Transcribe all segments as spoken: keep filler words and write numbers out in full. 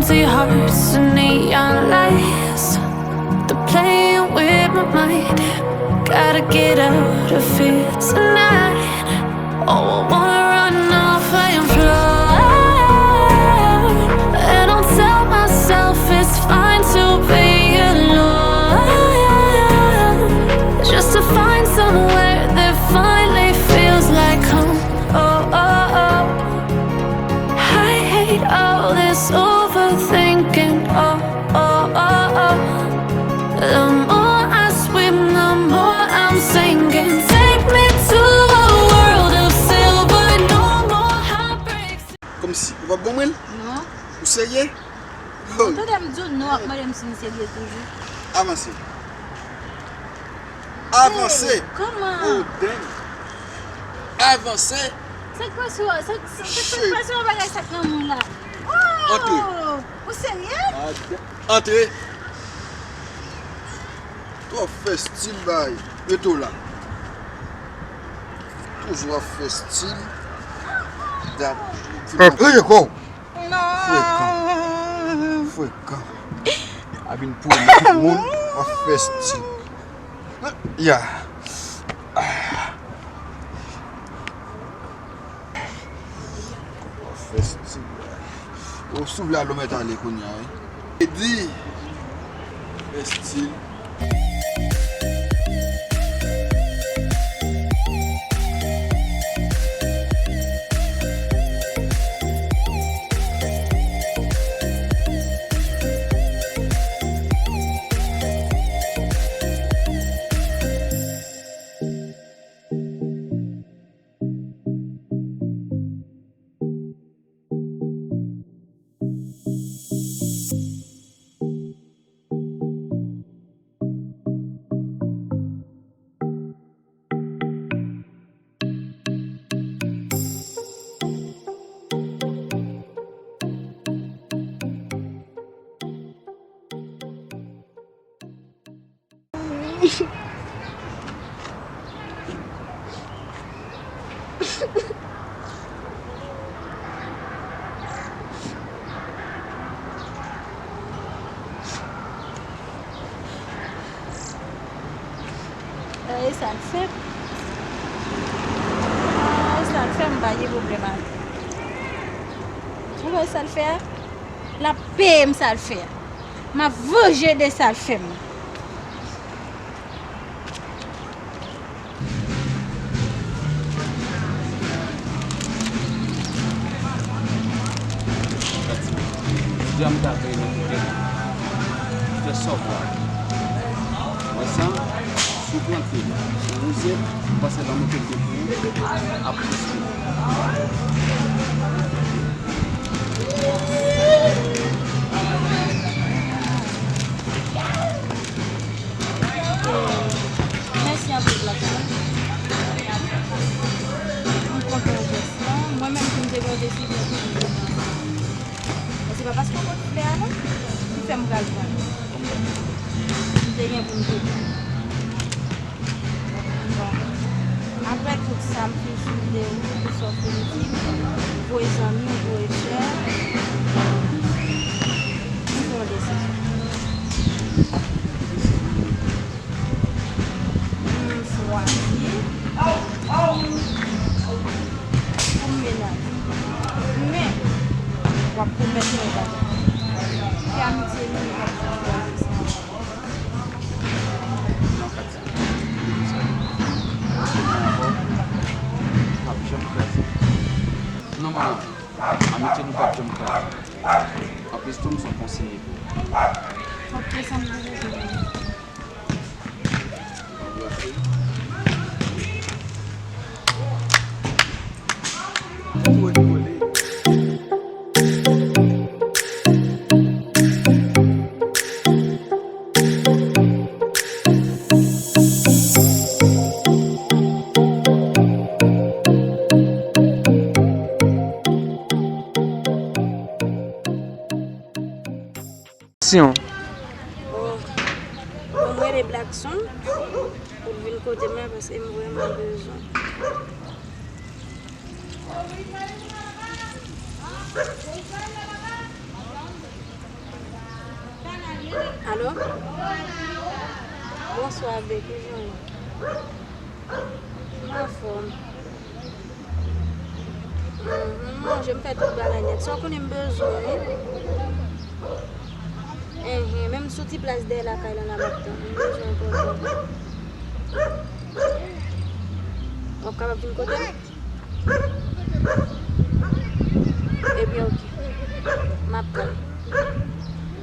Empty hearts and neon lights. They're playing with my mind. Gotta get out of here tonight. Oh, I wanna run off and fly. And I'll tell myself it's fine to be alone. Just to find somewhere that finally feels like home. Oh, oh, oh. I hate all this overthinking. Oh, oh, oh, oh. The more I swim, the more I'm sinking. Take me to a world of silver, no more heartbreaks. Kòmsi, ou p ap ban mwen l? Non. Ou serye? Ou tande m di w non, w ap mande m si m serye toujou. Avanse. Avanse. Hey, kòman? Oh, damn. Avanse. Sa k pase w? Sa, sa, sa k pase w bagay sa k nan moun la? Antre. Oh, ou serye? Ah, damn. Antre. Twò fè stil bay. Rete w la. Toujou ap fè stil. Dat. Antre kò w. Frekan. Frekan. A vin pou tout moun ap fè stil. Ya. Ap fè stil. Ou souvle alò mèt ale kounye a, wi. Edi. Fè stil. E sa l fè m. E sa l fè m, m pa gen pwoblèm avè l. Ou wè sa l fè a? L ap peye m sa l fè a. M ap vanje de sa l fè m. Jodi a m ta vle nan kote fè sòvwa. Wè sa? Si w plante, si w wouze, ou pase nan moto de pou ap plis. Mèsi anpil, Black John. M kontan jès lan. Mwen menm tou, m te gen yon desizyon pou m pran. Men se pa paske w pot flè a non ki fè m pral pran l. M te gen pou m te pran. Bon. Apre tout sa, m fin sou videyo, pou sa w fin di m, voye zanmi w, voye frè. M pran yon desizyon. M chwazi pou m menaje. Men, w ap pwomèt mwen yon bagay. Ki amitye nou, nou p ap janm kraze. Nan katye, nou sa yo. Ankò, p ap janm kraze. Non, manman, amitye nou p ap janm kraze. Anplis tou, m se yon konseye pou ou. Ok, sa m vle di. Aksyon. Oh. Bon, m rele Black Son pou l vin kote m la paske m vrèman bezwen. Alo? Bonswa, baby, jan w ye? M anfòm. Mhm, m manje, m fè tout bagay nèt. Sa w konnen m bezwen w, wi. Enhen, menm sou ti plas dèyè lakay lan la m ap tann ou. M bezwen w enpòtan. W ap kapab vin kote m? Ebyen, oke. M ap tann.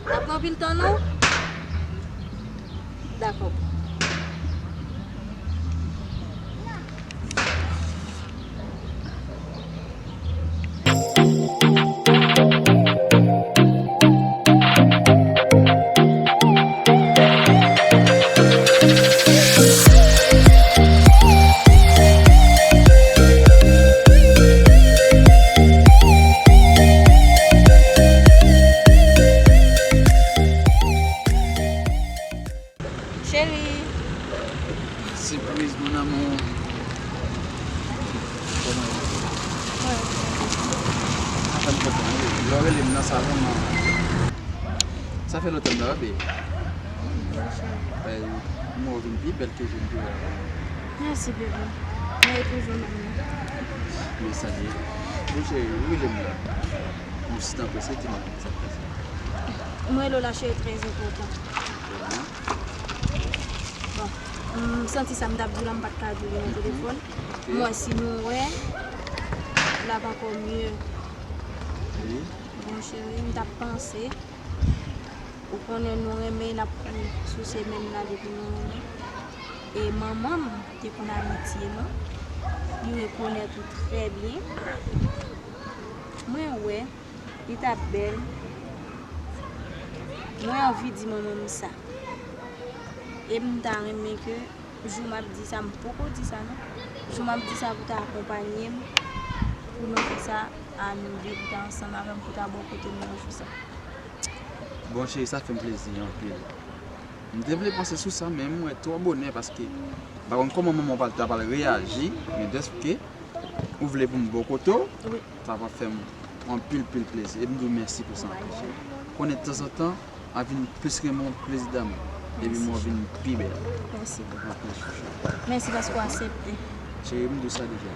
N ap pran anpil tan, non? Dakò. Cheri. Sipriz, mon amour. Kòman w ye? Mwen, sa fè m kontan, wi. Lè w rele m nan salon an, sa fè lontan m pa rele. Wi, cheri. Mwen wè w vin pi bèl ke jan m te wè w. Mèsi, bebe. Mwen toujou menm nan. Men sa li ye. Bon, cheri, ou rele m la. M sitan prese, di m sa k pase. Mwen rele w la, cheri, trè enpòtan. Bon, m santi sa m t ap di w la, m pa t ka di w li nan telefòn. Ok. M wè si nou wè, l ap ankò mye. Wi. Bon, cheri, m t ap panse. Ou konnen nou renmen, n ap kouri sou semèn nan depi nou renmen. E manman m te konn abitye nou. Li rekonèt ou trè byen. Mwen wè. Li t ap bèl. Mwen anvi di manman m sa. E m ta renmen ke jou m ap di sa, m poko di sa non. Jou m ap di sa pou ta akonpanye m, pou nou fè sa a nou de, pou ta ansanm avè m, pou ta bò kote m nan jou sa. Bon, cheri, sa fè m plezi anpil. M te vle panse sou sa, men m wè twò bonè paske m pa konn kòman manman w pral, ta pral reyaji, men dèske ou vle pou m bò kote w, wi, sa va fè m anpil, pil plezi. E m di w mèsi pou sa anpil, cheri. Konnen tanzantan, a vin plis renmen w, plis damou. Epi mwen vin pi bèl. Mèsi. Anpil chouchou. Mèsi paske w aksepte. Cheri, m di w sa deja.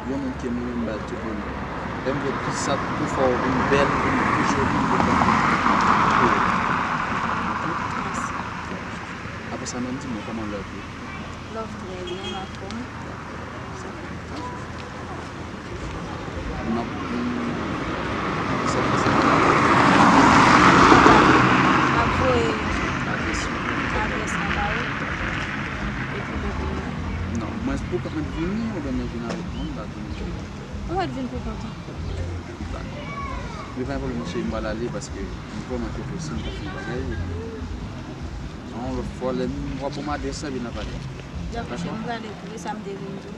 Yon moun ke mwen menm m ba l tout bonè. Lè m vle tout sa pou fè w vin bèl, vin pi joli, vin pi bèl. Mèsi. Apre sa menm, di mwen kòman love ye? Love trè byen, m anfòm. N ap, mm, sa k pase? M ap voye adrès lan ba ou. Epi nou vini. Non, mwen pou kont mwen vini, oubyen mwen vin avèk moun, m pa konnen. Ou mèt vin pou kont ou. Dakò. Men pa gen pwoblèm, cheri, m pral ale paske m vrèman te prese, m ta fè yon bagay. Yon lòt fwa, lè m, w ap ban m adrès la, epi n a pale. Dakò, cheri, m prale tou, e sa m te vin di w.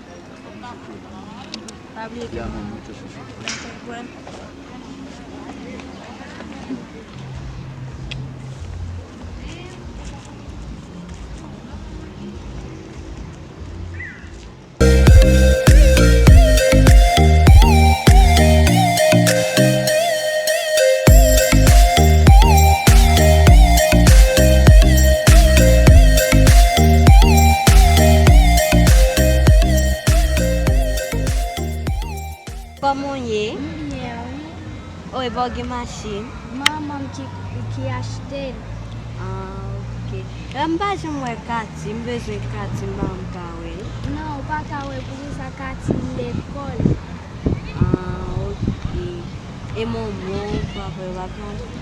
Pa bliye ke m renmen w. Dakò, bòn. Kòman w ye? M byen, wi. O, e pa w gen machin? Manman m ki, ki achte l. Ah, ok. E, m pa janm wè Kati, m bezwen Kati, m pa janm ka wè l. Non, ou pa ka wè l, poukisa Kati lekòl. Ah, ok. E manman w, papa w, yo pa byen?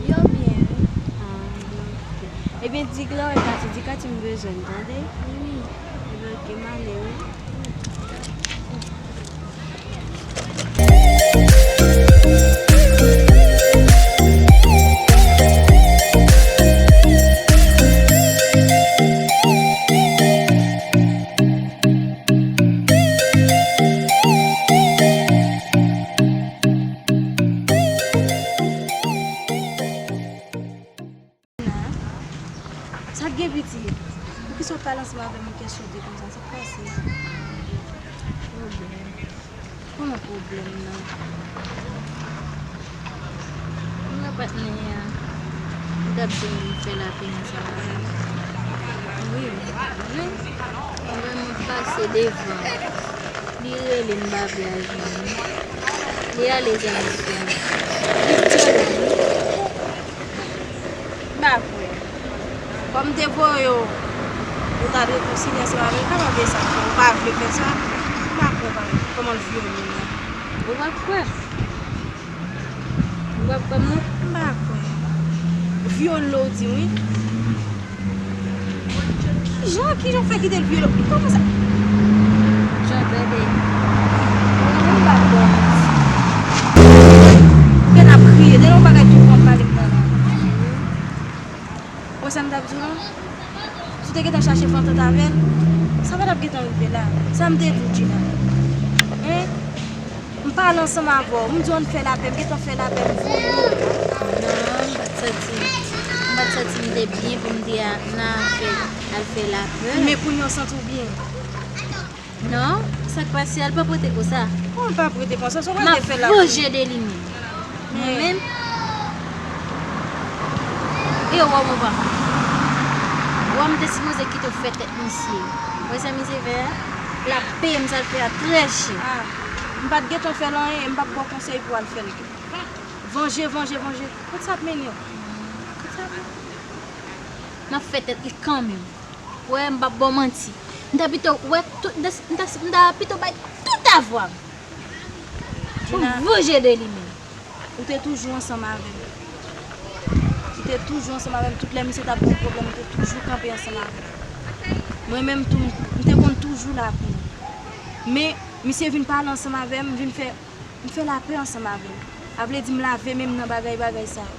Yo byen, wi. Ah, ok. Ebyen, di lè w wè Kati, di Kati m bezwen l, tande? Wi. Ebyen, ok, m ale, wi. Sa k gen, pitit? Poukisa w pale ansanm avè m, ou kè sote konsa? Sa k pase? Pwoblèm. Kòman pwoblèm nan? M wè patnè a. T ap di m fè lapè ansanm avè m. Wi, wi. Mwen, mwen pase devan. Li rele m, m pa vle al jwenn li. Li ale zanmi sou mwen. Li vyole m. M pa kwè. Kòm m te voye w pou w ta al rekonsilye ansanm avè l, kòman w vle sa fè? Ou pa vle fè sa? M pa kwè kòman l vyole w la. Ou p ap kwè. Ou p ap kwè m non? M pa kwè. Vyole w di wi. Kijan, kijan w fè kite l vyole w? Kòman sa? Jan tande. Mwen menm m p ap ba w manti. Gen ap kriye. Depi yon bagay tout moun pale m nan la. Wè sa m t ap di w lan? Si w te gentan chache fantant avè l, sa pa t ap gentan rive la. Sa m te di w, Gina? Hein? M pale ansanm avè w, m di w ann fè lapè, m gentan fè lapè, m voye w. Non, m pa t santi, m pa t santi m te byen pou m te a, nan afè al fè lapè. Men kounye a w santi w byen? Non, sa k pase a, l pa pote konsa. Kòman l pa pote konsa? Se w pral te fè lapè. M ap vanje de li menm. Mwen menm, e wòm ou pa fè. Wòm te sipoze kite w fè tèt misye. Wè sa misye fè a? L ap peye m sa l fè a trè chè. Ah, m pa t gentan fè l anyen, e m p ap ba w konsèy pou w al fè l tou. Vanje, vanje, vanje. Kot sa ap mennen w? Kot sa ap mennen w? M ap fè tèt li kanmenm. Wè, m p ap ba w manti. M ta pito, wè, tout, m ta, m ta, m ta pito bay tout avwa m. Pou m vanje de li menm. Ou te toujou ansanm avè m. Ou te toujou ansanm avè m. Tout lè misye t ap gen yon pwoblèm, ou te toujou kanpe ansanm avè m. Mwen menm tou, m, m te konn toujou la pou ou. Men, misye vin pale ansanm avè m, vin fè, m fè lapè ansanm avè l. A vle di m lave men m nan bagay, bagay sa yo.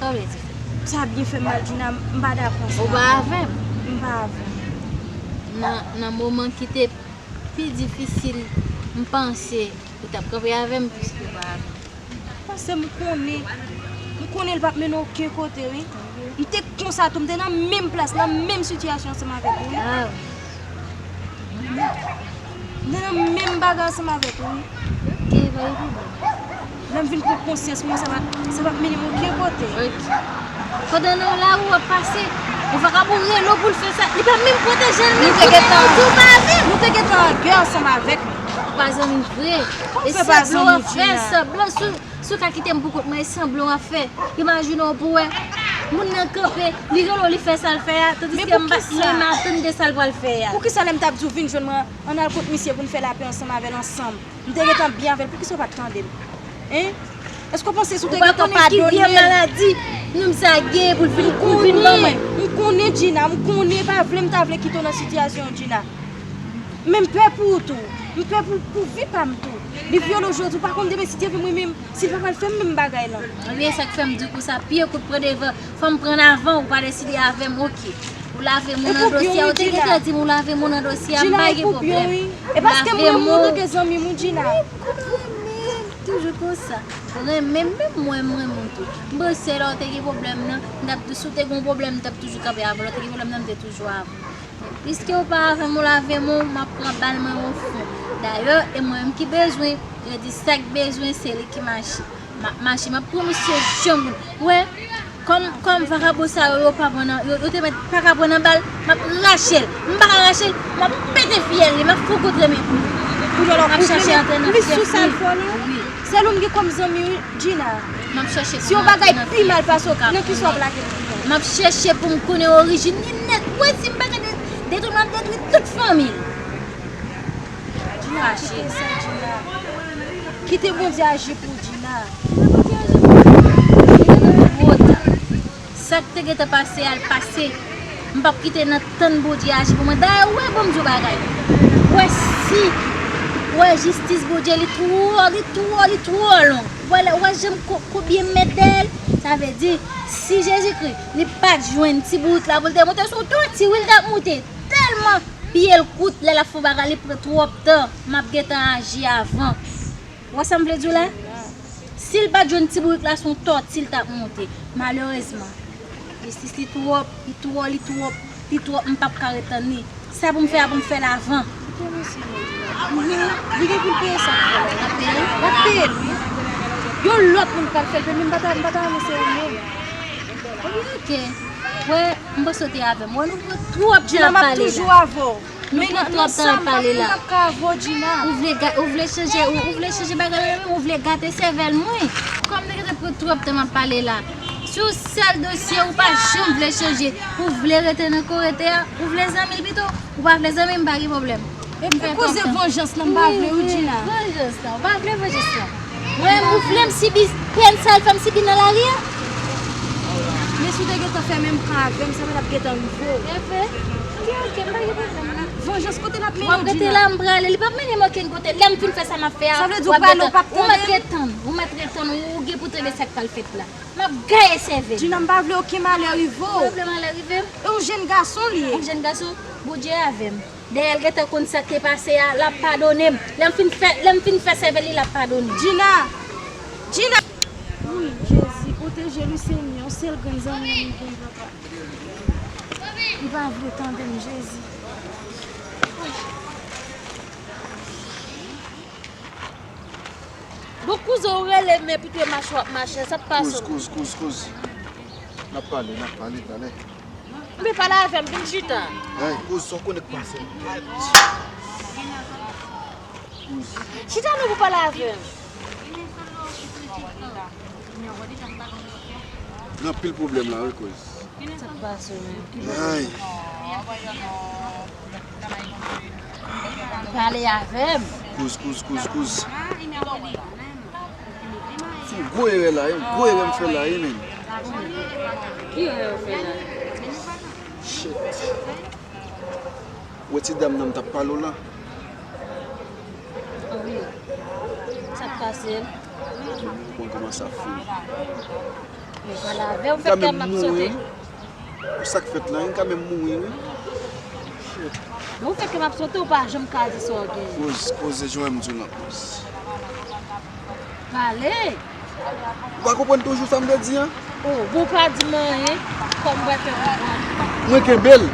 Sa w vle di? Sa byen fè m mal, Gina, m pa dakò ansanm avè w. Ou pa avè m? M pa avè w. Nan, nan moman ki te pi difisil, m panse ou t ap kanpe avè m, piske ou pa avè m. Paske m konnen, m konnen l p ap mennen okenn kote, wi. M te konsa tou, m te nan menm plas, nan menm sitiyasyon ansanm avèk ou, wi. Ah, wi. M te nan menm bagay ansanm avèk ou, wi. Ok, pa gen pwoblèm. Lè m vin pran konsyans mwen, sa va, sa va mennen m okenn kote. Ok. Pandan nan lari w ap pase, yon vakabon rele w pou l fè sa, li pa menm pwoteje l menm, kote nou di w pa avè l. Nou te gentan an gè ansanm avèk li. Ou pa zanmi vre. Kòman w fè pa zanmi, Gina? E sanblan w ap fè, sanblan sou, sou ka kite m pou kont mwen, e sanblan w ap fè. Imajine w pou wè, moun nan kanpe, li rele w, li fè sa l fè a, tandiske m pa t menm atann de sa l pral fè a. Poukisa lè m t ap di w vin jwenn mwen, ann al kot misye pou n fè lapè ansanm avè l ansanm? M te gentan byen avè l, poukisa w pa t tande m? Hein? Èske w panse si w te gentan padone l? Ou pa konnen ki vye maladi nonm sa gen pou l vin, pou l vin ban mwen. M konnen, Gina, m konnen, pa vle m ta vle kite w nan sitiyasyon an, Gina. Men m pè pou ou tou. M pè pou, pou vi pa m tou. Li vyole w jodi, ou pa konn demen si Dye vle mwen menm, si l pa pral fè m menm bagay lan. Ebyen, sa k fè m di w konsa, pye kout pran devan. Fò m pran avan, ou pa deside avè m, oke. Ou lave m nan dosye a, ou te gentan di m ou lave m nan dosye a, m pa gen pwoblèm. E paske m renmen w antanke zanmi m, wi, Gina. Wi, m konn renmen, toujou konsa. Renmen, menm mwen, m renmen w tou. M panse lè w te gen pwoblèm nan, m t ap, si w te gen yon pwoblèm, m t ap toujou kanpe avè w. Lè w te gen pwoblèm nan, m te toujou avè w. Piske w pa avè m, ou lave m, m ap pran bal mwen o fon. Dayè, e mwen menm ki bezwen, yo di sa k bezwen, se li ki mache. M ap mache, m ap pran misye jan moun. Wè, kòm, kòm vakabon sa yo, yo pa pran nan, yo, yo te mèt pa ka pran nan bal, m ap rache l. M pa ka rache l, m ap pete fyèl li, m ap fougoute men pou li. M ap chache antèn nan fyèl li. Wi. Sèl ou m gen kòm zanmi, wi, Gina. M ap chache pou m antèn nan fyèl li. Si yon bagay pi mal pase w, nan kisa w ap lage l? M ap chèche pou m konnen orijin li nèt. Wè, si m pa ka de-, detwi, m ap detwi tout fanmi l. Fache. Kite Bondye aji pou Dina. Kite Bondye aji pou Dina. Li nan gwo ta. Sa k te gentan pase a, l pase. M p ap kite nan tann Bondye aji pou mwen. Dayè, ou wè, ban m di w bagay. Ou wè, si, ou wè, jistis Bondye, li twò, li twò, li twò long. Ou wè, lè, ou wè jan m ko-, konbyen m mèt dèyè l, sa vle di, si Jezikri, li pa t jwenn ti bourik la pou l te moute sou tòti, wi, l t ap moute. Tèlman pye l kout, lè l ap fè yon bagay, li pran twòp tan, m ap gentan aji avan. Ou wè sa m vle di w la? Si l pa t jwenn ti bourik la, se yon tòti l t ap moute. Malerezman, jistis li twòp, li twò, li twòp, li twòp, m p ap ka ret tann li. Sa pou m fè a, pou m fè l avan. Li gen pou l peye sa. L ap peye? L ap peye l, wi. Yon lòt moun k pral fè l, men m pa ta, m pa ta renmen se ou menm. Ok. Wè, m panse w te avè m. Wè, nou pran twòp tan ap pale la. Djina, m ap toujou avè w. Nou pran twòp tan ap pale la. Ou vle ga-, ou vle chanje, ou, ou vle chanje bagay la menm, ou vle gate sèvèl mwen. Kòm nou gentan pran twòp tan ap pale la. Sou sèl dosye ou pa janm vle chanje. Ou vle rete nan korete a, ou vle zanmi l pito. Ou pa vle zanmi m, pa gen pwoblèm. Epi koze vanjans lan, m pa vle wi, Djina. Vanjans lan, ou pa vle vanjans lan. Mwen, ou vle m sibi pèn sa l fè m sibi nan lari a? Men si w te gentan fè menm jan avè m, sa pa t ap gentan rive w. Enben, ok, ok, m pa gen pwoblèm. Vanjans kote l ap mennen w, Djina? W ap rete la, m prale. Li p ap mennen m okenn kote. Lè m fin fè sa m ap fè a, w ap gentan, ou mèt ret tann, ou mèt ret tann, ou gen pou tande sa k pral fèt la. M ap gaye sèvèl. Djina, m pa vle okenn malè rive w. Ou pa vle malè rive m? E yon jèn gason li ye. Yon jèn gason, Bondye avè m. Dèyè l gentan konn sa k te pase a, l ap padone m. Lè m fin fè, lè m fin fè sèvèl li, l ap padone m. Djina! Djina! Wi, Jezi, pwoteje li, Senyè. Yon sèl grenn zanmi m li gen, papa. Li pa vle tande m, Jezi. Bon, kouzen, ou rele m, men pito e mache w ap mache, sa k pase w? Kouz, kouz, kouz, kouz. N ap pale, n ap pale, talè. Vin pale avè m, vin chita. Hey, kouz, sa w konnen k pase. Kouz. Chita non pou pale avè m. Gen anpil pwoblèm la, wi, kouz. Sa k pase menm? Ki bagay? Ay. Pale avè m. Kouz, kouz, kouz, kouz. Se yon gwo erè la, yon gwo erè m fè la, wi, menn. Ki erè w fè la? Shit. Ou wè ti dam nan m t ap pale w la? Wi. Sa k pase l? Mwen kòmanse ap fini. Mwen pale avè w, ou fè kè m ap sote. Pou sa k fèt la, m ka menm mouri, wi. Shit. Men ou fè kè m ap sote, ou pa janm ka di sa w genyen. Kouz, koze jan w wè m di w nan kouz. Pale! Ou pa konprann toujou sa m te di an? Oh, bon, pa di m anyen, kòm m pral fè konprann. Mwen kenbe l.